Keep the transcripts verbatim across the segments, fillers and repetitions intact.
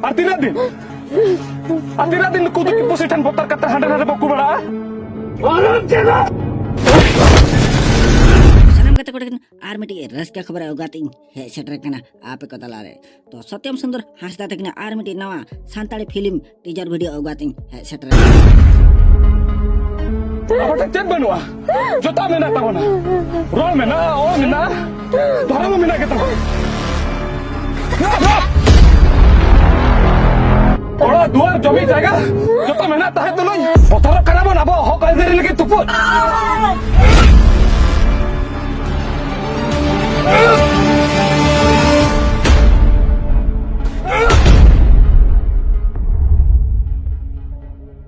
ᱟᱨ ᱛᱤᱱᱟᱹᱜ ᱫᱤᱱ? ᱟᱨ ᱛᱤᱱᱟᱹᱜ ᱫᱤᱱ ᱱᱩᱠᱩ ᱫᱤᱠᱩ ᱯᱩᱥᱤ ᱴᱷᱮᱱ ᱵᱚᱛᱚᱨ ᱠᱟᱛᱮ ᱦᱟᱸᱰᱮ ᱱᱟᱰᱮ ᱵᱚ ᱠᱩ ᱵᱟᱲᱟᱜᱼᱟ? ᱥᱟᱱᱟᱢ ᱜᱟᱛᱮ ᱠᱚᱲᱟ ᱠᱤᱱ ᱟᱨ ᱢᱤᱫᱴᱤᱡ ᱨᱟᱹᱥᱠᱟᱹ ᱠᱷᱚᱵᱚᱨ ᱟᱹᱜᱩ ᱠᱟᱛᱮ ᱤᱧ ᱦᱮᱡ ᱥᱮᱴᱮᱨ ᱠᱟᱱᱟ ᱟᱯᱮ ᱠᱚ ᱛᱟᱞᱟᱨᱮ᱾ ᱛᱚ ᱥᱚᱛᱭᱚᱢ ᱥᱩᱱᱫᱚᱨ ᱦᱟᱸᱥᱫᱟ ᱛᱟᱹᱠᱤᱱᱟᱜ ᱟᱨ ᱢᱤᱫᱴᱤᱡ ᱱᱟᱣᱟ ᱥᱟᱱᱛᱟᱲᱤ ᱯᱷᱤᱞᱢ ᱴᱤᱡᱟᱨ ᱵᱷᱤᱰᱤᱭᱳ ᱟᱹᱜᱩ ᱠᱟᱛᱮ ᱤᱧ ᱦᱮᱡ ᱥᱮᱴᱮᱨ ᱠᱟᱱᱟ᱾ ᱟᱵᱚ ᱴᱷᱮᱱ ᱪᱮᱫ ᱵᱟᱹᱱᱩᱜᱼᱟ? ᱡᱚᱛᱚ ᱢᱮᱱᱟᱜ ᱛᱟᱵᱚᱱᱟ᱾ ᱨᱚᱲ ᱢᱮᱱᱟᱜᱼᱟ, ᱚᱞ ᱢᱮᱱᱟᱜᱼᱟ, ᱫᱷᱚᱨᱚᱢ ᱦᱚᱸ ᱢᱮᱱᱟᱜ ᱜᱮᱛᱟᱵᱚᱱᱟ᱾ ᱚᱲᱟᱜ ᱫᱩᱣᱟᱹᱨ ᱡᱚᱢᱤ ᱡᱟᱭᱜᱟ ᱡᱚᱛᱚ ᱢᱮᱱᱟᱜ ᱛᱟᱦᱮᱸ ᱛᱩᱞᱩᱡ ᱵᱚᱛᱚᱨᱚᱜ ᱠᱟᱱᱟ ᱵᱚᱱ ᱟᱵᱚ ᱦᱚᱠ ᱟᱹᱭᱫᱟᱹᱨᱤ ᱞᱟᱹᱜᱤᱫ ᱛᱩᱯᱩᱫ᱾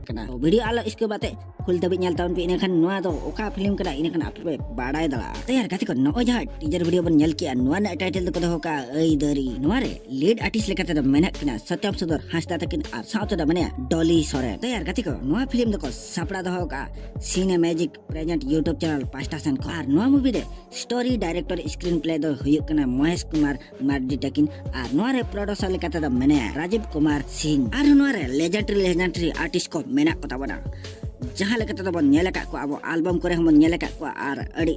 ᱠᱟᱱᱟ᱾ ᱛᱚ ᱵᱷᱤᱰᱤᱭᱳ ᱟᱞᱚ ᱥᱠᱤᱯ ᱟᱛᱮ ᱯᱷᱩᱞ ᱫᱷᱟᱹᱵᱤᱡ ᱧᱮᱞ ᱛᱟᱵᱚᱱ ᱯᱮ, ᱤᱱᱟᱹᱠᱷᱟᱱ ᱱᱚᱣᱟ ᱫᱚ ᱚᱠᱟ ᱯᱷᱤᱞᱢ ᱠᱟᱱᱟ ᱤᱱᱟᱹᱠᱷᱟᱱ ᱟᱯᱮ ᱯᱮ ᱵᱟᱲᱟᱭ ᱫᱟᱲᱮᱭᱟᱜᱼᱟ᱾ ᱛᱚ ᱭᱟᱨ ᱜᱟᱛᱮ ᱠᱚ, ᱱᱚᱜᱼᱚᱭ ᱡᱟᱦᱟᱸ ᱴᱤᱡᱟᱨ ᱵᱷᱤᱰᱤᱭᱳ ᱵᱚᱱ ᱧᱮᱞ ᱠᱮᱜᱼᱟ, ᱱᱚᱣᱟ ᱨᱮᱱᱟᱜ ᱴᱟᱭᱴᱮᱞ ᱫᱚᱠᱚ ᱫᱚᱦᱚ ᱠᱟᱜᱼᱟ ᱟᱹᱭᱫᱟᱹᱨᱤ᱾ ᱱᱚᱣᱟ ᱨᱮ ᱞᱤᱰ ᱟᱨᱴᱤᱥᱴ ᱞᱮᱠᱟᱛᱮ ᱫᱚ ᱢᱮᱱᱟᱜ ᱠᱤᱱᱟ ᱥᱚᱛᱭᱟᱢ ᱥᱩᱱᱫᱚᱨ ᱦᱟᱸᱥᱫᱟ ᱛᱟᱹᱠᱤᱱ ᱟᱨ ᱥᱟᱶᱛᱮ ᱫᱚ ᱢᱮᱱᱟᱭᱟ ᱰᱚᱞᱤ ᱥᱚᱨᱮᱱ᱾ ᱛᱚ ᱭᱟᱨ ᱜᱟᱛᱮ ᱠᱚ, ᱱᱚᱣᱟ ᱯᱷᱤᱞᱢ ᱫᱚᱠᱚ ᱥᱟᱯᱲᱟᱣ ᱫᱚᱦᱚ ᱠᱟᱜᱼᱟ ᱥᱤᱱᱮ ᱢᱮᱡᱤᱠ ᱯᱨᱮᱡᱮᱱᱴ YouTube ᱪᱮᱱᱮᱞ ᱯᱟᱦᱴᱟ ᱥᱮᱱ ᱠᱷᱚᱱ᱾ ᱟᱨ ᱱᱚᱣᱟ ᱢᱩᱵᱷᱤ ᱨᱮ ᱥᱴᱳᱨᱤ ᱰᱟᱭᱨᱮᱠᱴᱚᱨ ᱥᱠᱨᱤᱱ ᱯᱞᱮ ᱫᱚ ᱦᱩᱭᱩᱜ ᱠᱟᱱᱟ ᱢᱚᱦᱮᱥ ᱠᱩᱢᱟᱨ ᱢᱟᱨᱰᱤ ᱛᱟᱹᱠᱤᱱ᱾ ᱟᱨ ᱱᱚᱣᱟ ᱨᱮ ᱯᱨᱚᱰᱭᱩᱥᱟᱨ ᱞᱮᱠᱟᱛᱮ ᱫᱚ ᱢᱮᱱᱟᱭᱟ ᱨᱟᱡᱤᱵᱽ ᱠᱩᱢᱟᱨ ᱥᱤᱝ᱾ ᱟᱨ ᱱᱚᱣᱟ ᱨᱮ ᱞᱮᱡᱮᱱᱰᱟᱨᱤ ᱞᱮᱡᱮᱱᱰᱟᱨᱤ ᱟᱨᱴᱤᱥᱴ ᱠᱚ ᱢᱮᱱᱟᱜ ᱠᱚ ᱛᱟᱵᱚᱱᱟ᱾ ᱡᱟᱦᱟᱸ ᱞᱮᱠᱟ ᱛᱮᱫᱚ ᱵᱚᱱ ᱧᱮᱞ ᱟᱠᱟᱫ ᱠᱚᱣᱟ, ᱟᱵᱚ ᱟᱞᱵᱟᱢ ᱠᱚᱨᱮ ᱦᱚᱸᱵᱚᱱ ᱧᱮᱞ ᱟᱠᱟᱫ ᱠᱚᱣᱟ ᱟᱨ ᱟᱹᱰᱤ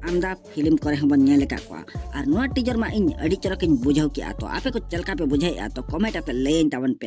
ᱟᱢᱫᱟ ᱯᱷᱤᱞᱢ ᱠᱚᱨᱮ ᱦᱚᱸᱵᱚᱱ ᱧᱮᱞ ᱟᱠᱟᱫ ᱠᱚᱣᱟ᱾ ᱟᱨ ᱱᱚᱣᱟ ᱴᱤᱡᱟᱨ ᱢᱟ ᱤᱧ ᱟᱹᱰᱤ ᱪᱚᱨᱚᱠ ᱤᱧ ᱵᱩᱡᱷᱟᱹᱣ ᱠᱮᱜᱼᱟ᱾ ᱛᱚ ᱟᱯᱮ ᱠᱚ ᱪᱮᱫ ᱞᱮᱠᱟ ᱯᱮ ᱵᱩᱡᱷᱟᱹᱣᱮᱫᱼᱟ? ᱛᱚ ᱠᱚᱢᱮᱱᱴ ᱟᱛᱮ ᱞᱟᱹᱭᱟᱹᱧ ᱛᱟᱵᱚᱱ ᱯᱮ᱾